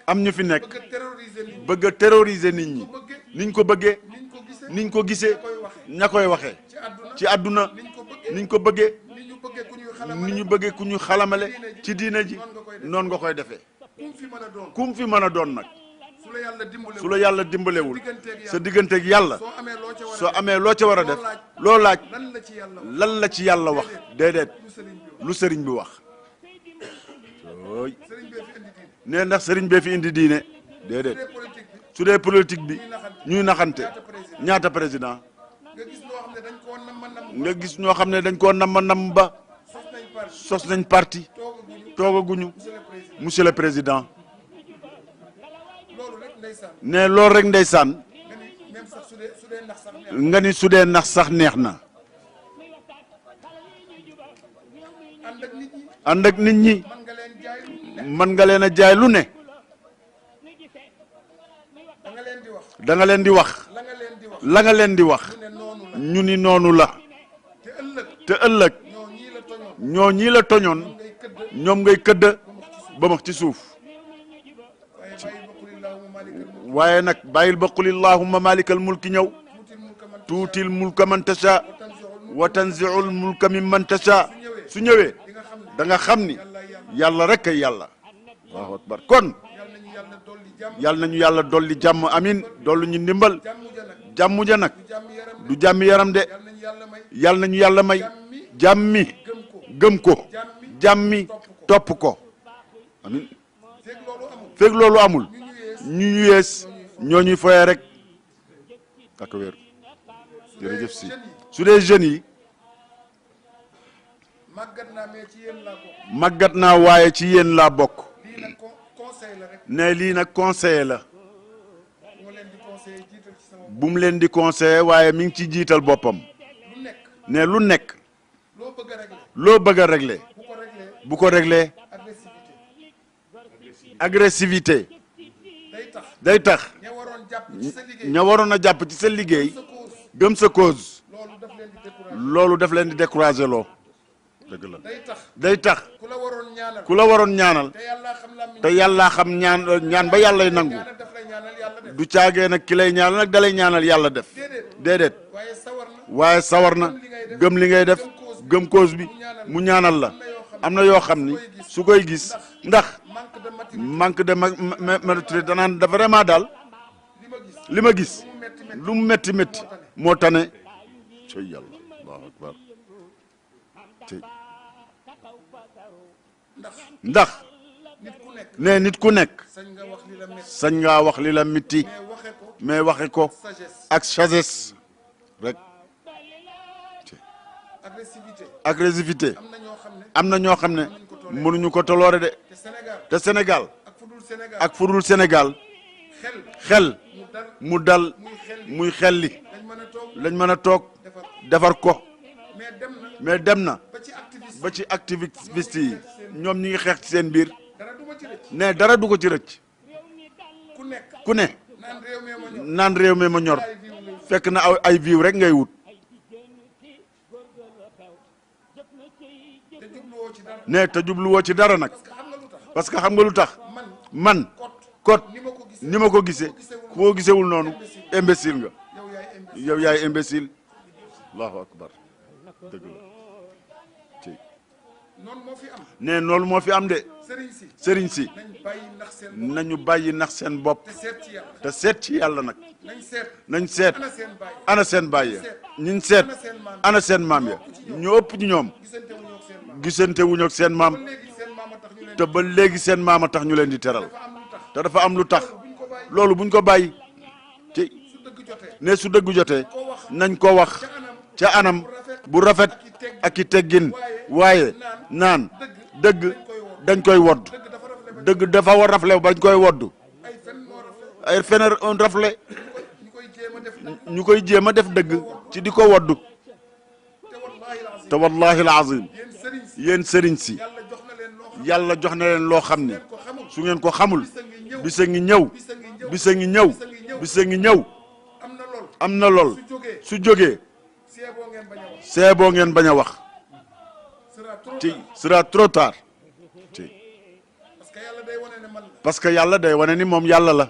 am ñu fi nekk bëgg a terroriser nit ñi niñ ko bëggee niñ ko gisee ña koy waxee ci àdduna niñ ko bëggee ni ñu bëggee ku ñu xalamale ci diine ji noonu nga koy defee kum fi mën a doon nag su la yàlla dimbalewul sa digganteeg yàlla soo amee loo ca war a def loo laaj lan la ci yàlla wax déedéet lu sëriñ bi wax ooy nee ndax sëriñ bee fi indi diine déedéet su dee politique bi ñuy naxante ñaata président nga gis ñoo xam ne dañ koo nam ba sos nañ parti toogaguñu monsieur le président ne loolu rek ndeysaan nga ni su dee nax sax neex na ànd ak nit ñi man nga leen a jaay lu ne da nga leen di wax la nga leen di wax ñu ni noonu la te ëllëg ñoo ñii la toñoon ñoom ngay këdd ba max ci suuf waaye nag bàyyil ba qul illahumma malikal mulki ñëw tuutil mulka man tasha wa tanzi'ul mulka mimman tasha su ñëwee da nga xam ni yàlla rek ay yàlla allahu akbar kon yàlla nañu yàlla dolli jàmm amin dolli ñu ndimbal jàmm ja nag du jàmmi yaram de yàlla nañu yàlla may jàmmi gëm ko jàmmi topp ko amin fekk loolu amul ñu yees ñoo ñuy foyee rek ak wér jërëjëf si su dee jeunes yi màggat naa waaye ci yéen laa bokk ne lii nag conseiller la bu mu leen di conseiller waaye mi ngi ci jiital boppam ne lu nekk loo bëgg a régler bu ko régler agressivité day tax ña waroon a jàpp ci sa liggéey gëm sa cause loolu daf leen di décourager loo dëgg la day tax ku la waroon ñaanal te yàllaa xam ñaan ba yàllay nangu du caagee nag ki lay ñaanal nag dalay ñaanal yàlla def déedéet waaye sawar na gëm li ngay def gëm cause bi mu ñaanal la am na yoo xam ni su koy gis ndax manque de maturité danaan da vraiment daal li ma gis lu mu métti métti moo tane cey yàlla allahu akbar ndax ne nit ku nekk sañ ngaa wax li la métti mais waxe ko ak sagesse rek agressivité am na ñoo xam ne mënuñu ko toloore de te Sénégal ak fudul Sénégal xel mu dal muy xelli lañ mën a toog defar ko mais dem na ba ci activiste yi ñoom ñi ngi xeex ci seen biir ne dara du ko ci rëcc ku ne naan réew mi ma ñor fekk na ay view rek ngay wut ne te jubluwoo ci dara nag parce que xam nga lu tax man kot ni ma ko gisee koo gisewul noonu imbécile nga yow yaay imbécile allahu akbar dëgg la ne loolu moo fi am de sëriñ si nañu bàyyi nax seen bopp te seet ci yàlla nag nañ seet ana seen bàyyi ñiñ seet ana seen maam ya ñu ëpp ñu ñoom gisante wuñu ak seen maam te ba léegi seen maam a tax ñu leen di teral te dafa am lu tax loolu buñ ko bàyyi ci ne su dëgg jotee nañ ko wax ca anam bu rafet ak i teggin waaye naan dëgg dañ koy wodd dëgg dafa war rafle bañ koy wodd ay fener on rafle ñu koy jéem a def dëgg ci di ko wodd te wallahi alazim yéen sëriñ si yàlla jox na leen loo xam ne su ngeen ko xamul bisa ngi ñëw bisa ngi ñëw bisa ngi ñëw am na lool su jógee seeboo ngeen bañ a wax ci sera trop tard ci parce que yàlla day wane ni moom yàlla la